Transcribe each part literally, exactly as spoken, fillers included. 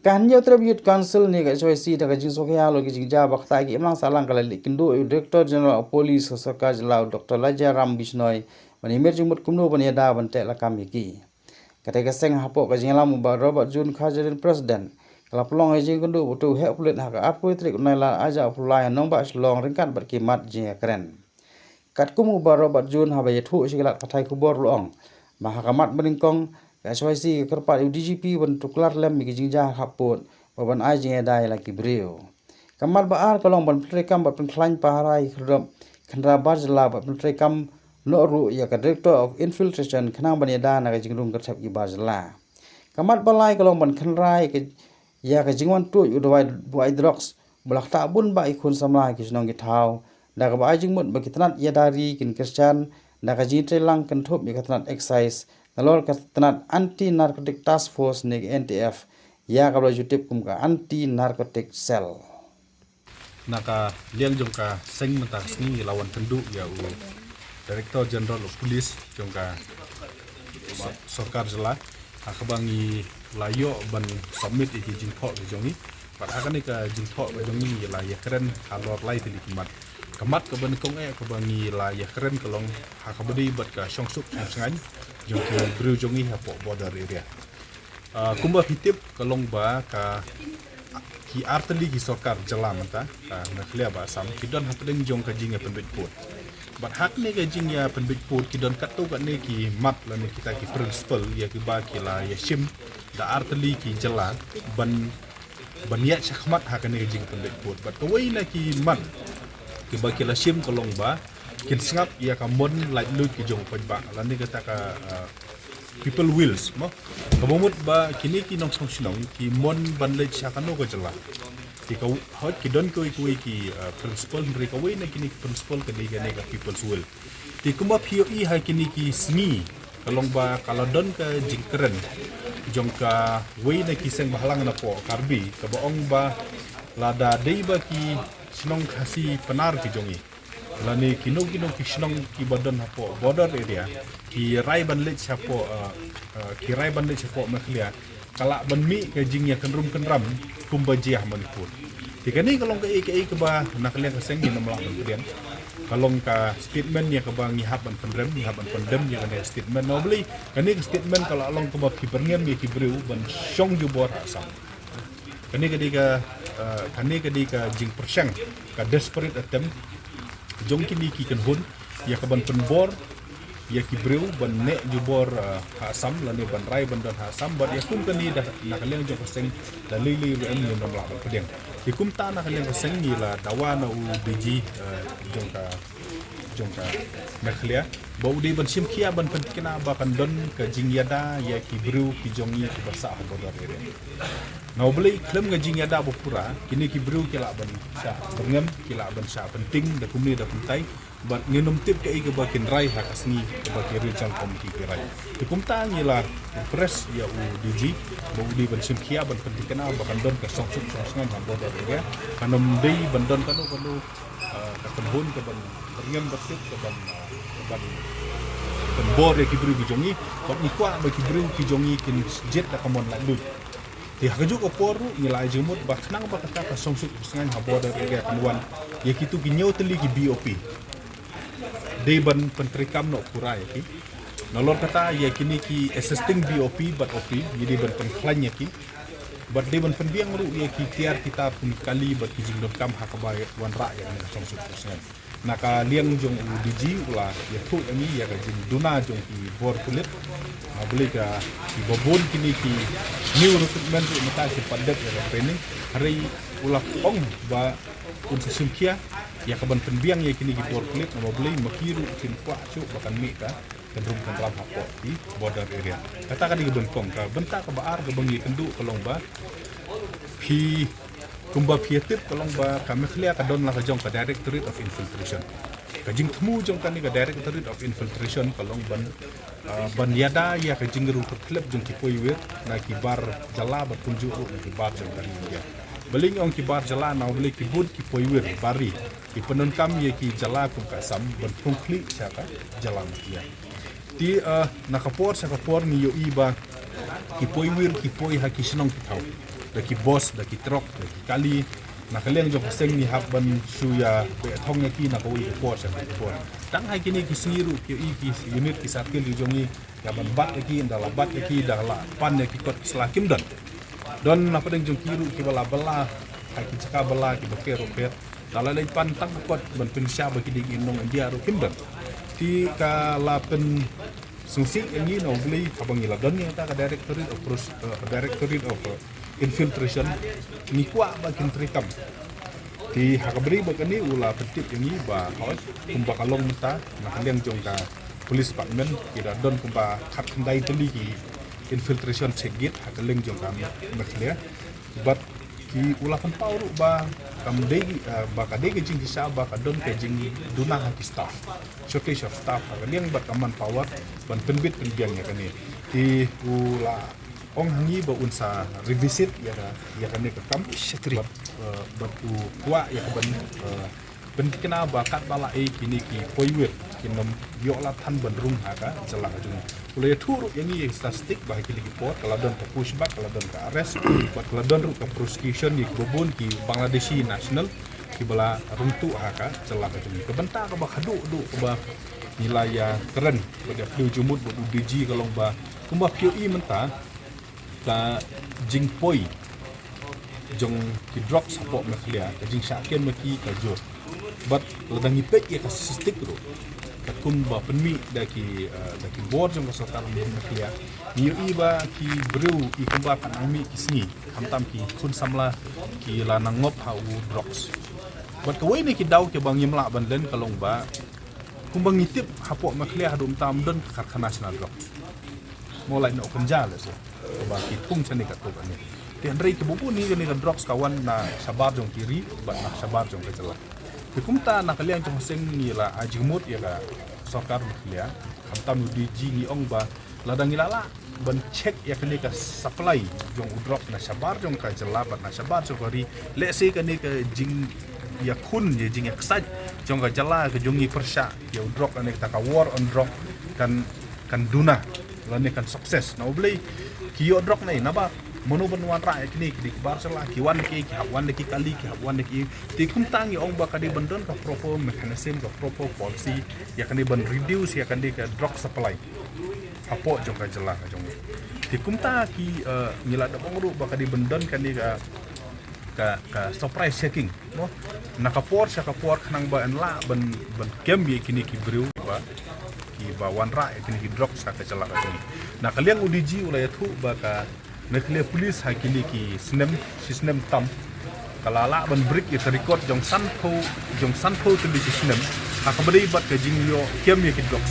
Ka Hynñiewtrep Youth Council ne ka H Y C da ka jingsngewkhia halor ki jingjia ba ktah ki imlang sahlang ka la leit kynduh ïa u Director General of Police ka sorkar jylla u Doctor Laijaram Bishnoi ban ïamir jingmut kumno ban ïada ban teh lakam ïa ki. Katei ka seng hapoh ka jingïalam u Bah Robert June Kharjahrin President ka la pynlong ïa ka jingïakynduh bad u heh pulit ha ka arphew tarik u Nailar arhajar arphew lai ha nongbah Shillong ryngkat bad ki mat jingïakren. Katkum u Bah Robert June haba ïathuh sha ki lad pathai khubor u la ong ba ha ka mat banyngkong ka H Y C ka kyrpad ïa u D G P ban tuklar lem ïa ki jingjia ha khappud bad ban ai jingïada ïa la ki briew. Ka mat ba ar ka long ban pyntreikam bad pynkhlaiñ pahara ïa ki khyrdop khynra bar jylla bad pyntreikam noh ruh ïa ka Director of Infiltration khnang ban ïada na ka jingrung kyrthep ki bar jylla. Ka mat ba lai ka long ban khynra ïa ka, ïa ka jingwan tuid u dawai buaid drugs ba la ktah bun bah ki khun samla ha ki shnong ki thaw da kaba ai jingmut ba ki tnat ïada ri kin kyrshan da ka jingtreilang kynthup ïa ka tnat excise nalor ka tnat Anti Narcotic Task Force ne ka N T F ïa kaba la ju tip kum ka Anti Narcotic Cell. Na ka liang jong ka seng mynta ka sngi ngi la wan kynduh ïa u Director General of Police jong ka sorkar jylla ha kaba ngi la ïoh ban submit ïa ki jingthoh ki jong ngi. Bad ha kane ka jingthoh ka jong ngi ngi la ïakren halor lai tylli ki mat. Ka mat kaba nyngkong eh kaba ngi la ïakren ka long ha kaba dei bad ka shongsuk shongsngain jong ki briew jong ngi hapoh border area. Ah, kumba phi tip ka long ba ka ki artylli ki sorkar jylla mynta ka Meghalaya bad Assam ki don hapdeng jong ka jingïapynbeit pud. Bad ha kane ka jingïapynbeit pud ki don katto katne ki mat lane kita ki principle ïa kiba ki la ïashim da artylli ki jylla ban ban ïaid shakhmat ha kane ka jingïapynbeit pud. Bad kawei na ki mat kiba ki la shim ka long ba kin sngap ïa ka mon laitluid ki jong u paidbah lane kata ka, ah, people wills mo. Kaba mut ba kine ki nongshong shnong ki mon ban leit sha kano ka jylla. Te ka hoi ki don kawei kawei ki, ah, principle hynrei kawei na kine ki principle ka dei kane ka people's will. Te kumba phi ïohi ha kine ki sngi ka long ba ka la don ka jingkren jong kawei na ki seng bahalang napoh Karbi kaba ong ba lada dei ba ki shnong Khasi Pnar ki jong ngi lane kino kino ki shnong kiba don hapoh border area ki rai ban leit shapoh, ah, ah, ki rai ban leit shapoh Meghalaya ka lah ban mih ka jingïakynrum kynram kumba jia ha Manipur. Te kane ka long kaei kaei kaba na ka liang ka seng ngin ym lah ban pdiang. Ka long ka statement ïa kaba ngi hap ban pynrem, ngi hap ban pyndem ïa kane ka statement. Na u Blei kane ka statement ka la long kaba phi byrngem ïa ki briew ban shong jubor ha Assam. Kane ka dei ka, ah, kane ka dei ka jingpyrshang ka desperate attempt jong kine ki kynhun ïa ka ban pynbor ïa ki briew ban neh jubor, ah, ha Assam lane ban rai ban don ha Assam bad ïa kum kane da na ka liang jong ka seng da lei lei ruh em ngin ym lah ban pdiang. Te kumta na ka liang ka seng ngi la dawa na u D G, ah, jong ka jong ka Meghalaya ba u dei ban shim khia ban pynthikna ba kan don ka jingïada ïa ki briew ki jong ngi kiba sah ha border area. Na u Blei khlem ka jingïada ba pura kine ki briew ki lah ban shah byrngem, ki lah ban shah pynting da kumne da kumtai. Bad ngin ym tip kaei kaba kin rai ha ka sngi kaba ki Regional Committee ki rai. Te kumta ngi la press ïa u D G ba u dei ban shim khia ban pynthikna ba kan don ka shongsuk shongsngain ha border area. Kan ym dei ban don kano kano, ah, ka kynhun ka ban byrngem bad tip ka ban, ah, ka ban pynbor ïa ki briew ki jong ngi. Bad ngi kwah ba ki briew ki jong ngi kin jied da ka mon laitluid. Te ha kajuh ka por ruh ngi la ai jingmut ba khnang ba kata ka shongsuk shongsngain ha border area kan wan ïa kito ki hynñiew tylli ki B O P. Dei ban pyntreikam noh pura ïa ki. Nalor kata ïa kine ki assisting B O P bad O P ngi dei ban pynkhlaiñ ïa ki. Bad dei ban pynbiang ruh ïa ki tiar ki tar kum ki kali bad ki jingdonkam ha kaba wanrah ïa kane ka shongsuk shongsngain. Na ka liang jong u D G u la ïathuh ïa ngi ïa ka jingduna jong ki bor pulit. Na u Blei ka kiba bun kine ki new recruitment ruh mynta ki pat dep ïa ka training. Hynrei u la ong ba un sa shim khia ïa ka ban pynbiang ïa kine ki bor pulit, na u Blei ma ki ruh kin kwah shuh ba kan mih ka kynrum kynram hapoh ki border area. Kata ka dei ka bynta, ka bynta kaba ar kaba ngi ïakynduh ka long ba phi kumba phi ïatip ka long ba ka Meghalaya ka don la ka jong ka Directorate of Infiltration. Ka jingthmu jong kane ka Directorate of Infiltration ka long ban, ah, ban ïada ïa ka jingrung kyrkhlep jong ki poiwir na ki bar jylla bad kumjuh ruh na ki bar jong ka ri India. Balei ngi ong ki bar jylla? Na u Blei ki bun ki poiwir bar ri ki pyndonkam ïa ki jylla kum ka Assam ban pynkhlieh sha ka jylla Meghalaya. Te, ah, na ka por sha ka por ngi ïohi ba ki poiwir ki poi ha ki shnong ki thaw. da ki bus, da ki truck, da ki kali. Na ka liang jong ka seng ngi hap ban shu ïa beh thong ïa ki na kawei ka por sha kawei ka por. Tang ha kine ki sngi ruh ki, ki unit, ki circle ki jong ngi, ïa ban bat ïa ki, ynda la bat ïa ki, da la pan ïa ki kot ki sla kim don. Don na pdeng jong ki ruh kiba la bylla ha ki jaka bylla kiba pher ruh pher. Da la leit pan tang ka kot ban pynshai ba ki dei ki nong India ruh kim don. Te ka la pynsngewsih ïa ngi na U Blei haba ngi la don ïa kata ka Directorate of Pros-, eh, Directorate of, eh, Infiltration. Ngi kwah ba kin treikam. Te ha kaba ri ba kane u la pyntip ïa ngi ba hooid, kumba ka long mynta na ka liang jong ka police department ki da don kumba khatkhyndai tylli ki infiltration check gate ha ka liang jong ka Meghalaya. Bad ki, u la pynpaw ruh ba kam dei, eh, ba ka dei ka jingshisha ba ka don ka jingduna ha ki staff, shortage of staff ha ka liang bad ka manpower ban pynbit pynbiang ïa kane. Te u la ong ha ngi ba un sa revisit ïa ka, ïa kane ka kam. Bad, eh, bad u kwah ïa ka ban, eh, pyntikna ba katba la ei kine ki poiwir kin ym ïoh la than ban rung ha ka jylla ka jong ngi. U la ïathuh ruh ïa ngi ïa ki statistic ba ha kine ki por ka la don ka pushback, ka la don ka arrest, bad ka la don ruh ka prosecution ïa kiba bun ki Bangladeshi national kiba la rung tuh ha ka jylla ka jong ngi. Ka bynta kaba khadduh duh kaba ngi la ïakren bad ïa phi jumut bad u D G ka long ba kumba phi ïohi mynta ka jingpoi jong ki drugs hapoh Meghalaya, ka jingshah kem ïa ki ka jur. Bad lada ngi peit ïa ka statistic ruh, katkum ba pynmih da ki, eh, da ki bor jong ka sorkar Meghalaya, ngi ïohi ba ki briew i kumba ka nang mih ki sngi, khamtam ki khun samla ki la nang ngop ha u drugs. Bad kawei na ki daw kiba ngim lah ban len ka long ba kumba ngi tip hapoh Meghalaya haduh mynta ym don ka karkhana shna drugs. Mo lait noh kynja lehse ba ki thung shane katto katne. Te hynrei kiba bun hi kane ka drugs ka wan na shabar jong ki ri bad na shabar jong ka jylla. Te kumta na ka liang jong ka seng ngi la ai jingmut ïa ka sorkar Meghalaya, khamtam u D G ngi ong ba lada ngi la lah ban check ïa kane ka supply jong u drug na shabar jong ka jylla bad na shabar jong ka ri, lehse kane ka jingïakhun, ïa jingïaksaid jong ka jylla ka jong ngi pyrshah ïa u drug, kane kata ka war on drug kan, kan duna lane kan success. Na U Blei ki ïoh drug ne naba mano ban wanrah ïa kine, ki dei ki bar jylla, ki wan ki, ki hap wan da ki kali, ki hap wan da ki. Te kumta ngi ong ba ka dei ban don ka proper mechanism, ka proper policy ïa kane ban reduce ïa kane ka drug supply hapoh jong ka jylla ka jong ngi. Te kumta ki, eh, ngi la dep ong ruh ba ka dei ban don kane ka, ka, ka surprise checking, mo. Na ka por sha ka por khnang ba yn lah ban, ban kem ïa kine ki briew ba, kiba wanrah ïa kine ki drugs ha ka jylla ka jong ngi. Na ka liang u D G u la ïathuh ba ka Meghalaya Police ha kine ki snem, shi snem tam, ka la lah ban break ïa ka record jong sanphew, jong sanphew tylli ki snem ha kaba dei bad ka jingïoh kem ïa ki drugs.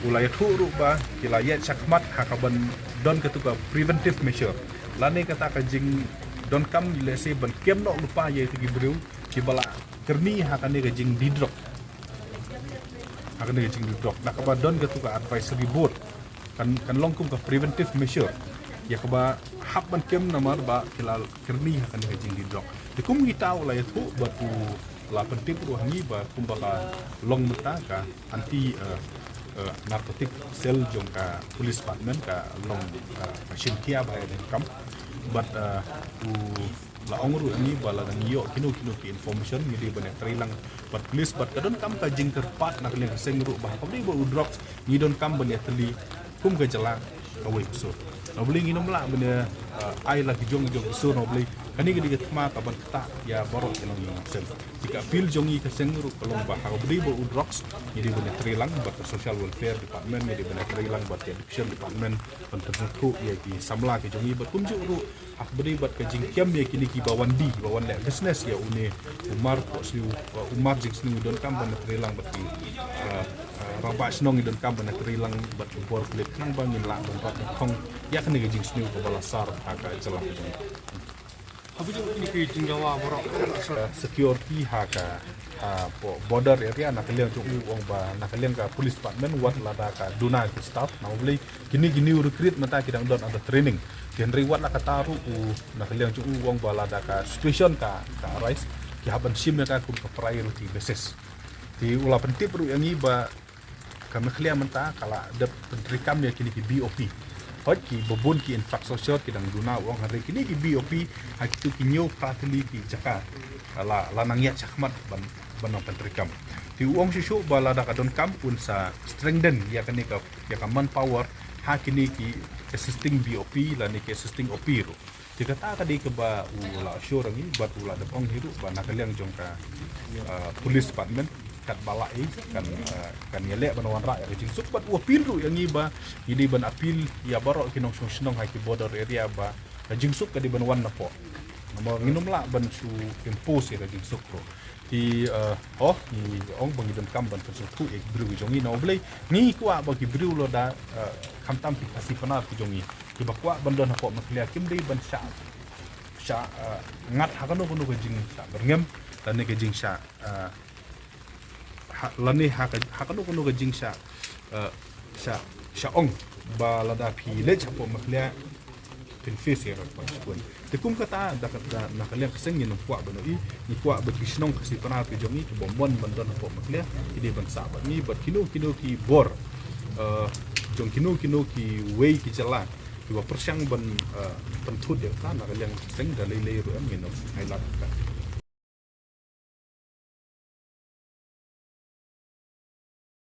U la ïathuh ruh ba ki la ïaid shakhmat ha kaban don katu ka preventive measure, lane kata ka jingdonkam lehse ban kem noh lypa ïa kito ki briew kiba la kyrni ha kane ka jingdie drug, ha kane ka jingdie drug. Na kaba don katu ka advisory board kan, kan long kum ka preventive measure ïa kaba hap ban kem namar ba ki la kyrni ha kane ka jingdie drug. Te kum kita u la ïathuh bad u la pyntip ruh ha ngi ba kumba ka long mynta ka anti, eh, eh, narcotic cell jong ka police department ka long, eh, ka shim khia ba ïa ka kam. Bad, eh, u la ong ruh ïa ngi ba lada ngi ïoh kino kino ki information ngi dei ban ïa trei lang bad police. Bad ka donkam ka jingkyrpad na ka liang ka seng ruh ba ha kaba dei ba u drugs ngi donkam ban ïa tylli kum ka jylla kawei ka sur. Na U Blei ngin ym lah ban ïa, eh, ai la ki jong jong ka sur, na U Blei. Kane ka dei ka thma kaban ktah ïa baroh ki nongïalam seng. Te ka appeal jong ngi ka seng ruh ka long ba ha kaba dei ba u drugs ngi dei ban ïa trei lang bad ka social welfare department, ngi dei ban ïa trei lang bad ka education department ban pynsngewthuh ïa ki samla ki jong ngi bad kumjuh ruh ha kaba dei bad ka jingkem ïa kine kiba wan die, kiba wan leh business ïa une u mar, u mar jingsniew, ngi donkam ban ïa trei lang bad ki, eh, eh, rangbah shnong, ngi donkam ban ïa trei lang bad ki bor pulit khnang ba ngin lah ban rat nyngkong ïa kane ka jingsniew kaba la sar ha ka jylla ka jong ngi. Haba ïoh kine ki jingdawa baroh, eh, security ha ka, ha, bo-, border area na ka liang jong u ong ba na ka liang ka police department wat lada ka duna ki staff, na U Blei kine ki new recruit mynta ki dang don under training. Te hynrei wat la katta ruh u, na ka liang jong u ong ba lada ka situation ka, ka arise, ki hap ban shim ïa ka kum ka priority basis. Te u la pyntip ruh ïa ngi ba ka Meghalaya mynta ka la dep pyntreikam ïa kine ki B O P. Hoi ki babun ki infrastructure ki dang duna, u ong hynrei kine ki B O P ha kitu ki hynñiew phra tylli ki jaka la, la nang ïaid shakhmat ban, ban nang pyntreikam. Te u ong shuh shuh ba lada ka donkam un sa strengthen ïa kane ka, ïa ka manpower ha kine ki assisting B O P lane ki assisting O P ruh. Te kata ka dei kaba u la assure ïa ngi bad u la dep ong hi ruh ba na ka liang jong ka, uh, police department katba lah ei kan, uh, kan ïaleh ban wanrah ïa ka jingsuk bad u appeal ruh ïa ngi ba ngi dei ban appeal ïa baroh ki nongshong shnong ha ki border area ba ka jingsuk ka dei ban wan napoh. Namar ngin ym lah ban shu impose ïa ka jingsuk ruh. Te, uh, oh, ngi ong ba ngi donkam ban pynsngewthuh ïa ki briew ki jong ngi, namar balei ngi kwah ba ki briew lada, uh, khamtam ki Khasi Pnar ki jong ngi kiba kwah ban don hapoh Meghalaya kim dei ban shah, shah, uh, ngat ha kano kano ka jingshah byrngem lane ka jingshah, uh, ha, lane ha ka, ha kano kano ka jingshah, uh, shah, shah ong ba lada phi leit hapoh Meghalaya phin face ïa ka consequence. Te kum kata da, da na ka liang ka seng ngin ym kwah ban ïohi, ngi kwah ba ki shnong Khasi Pnar ki jong ngi kiba mon ban don hapoh Meghalaya ki dei ban sah bad ngi bad kino kino ki bor, uh, jong kino kino kiwei ki jylla kiba pyrshang ban, uh, pynthut ïa kata na ka liang ka seng da lei lei ruh em ngin ym ailad ïa kata.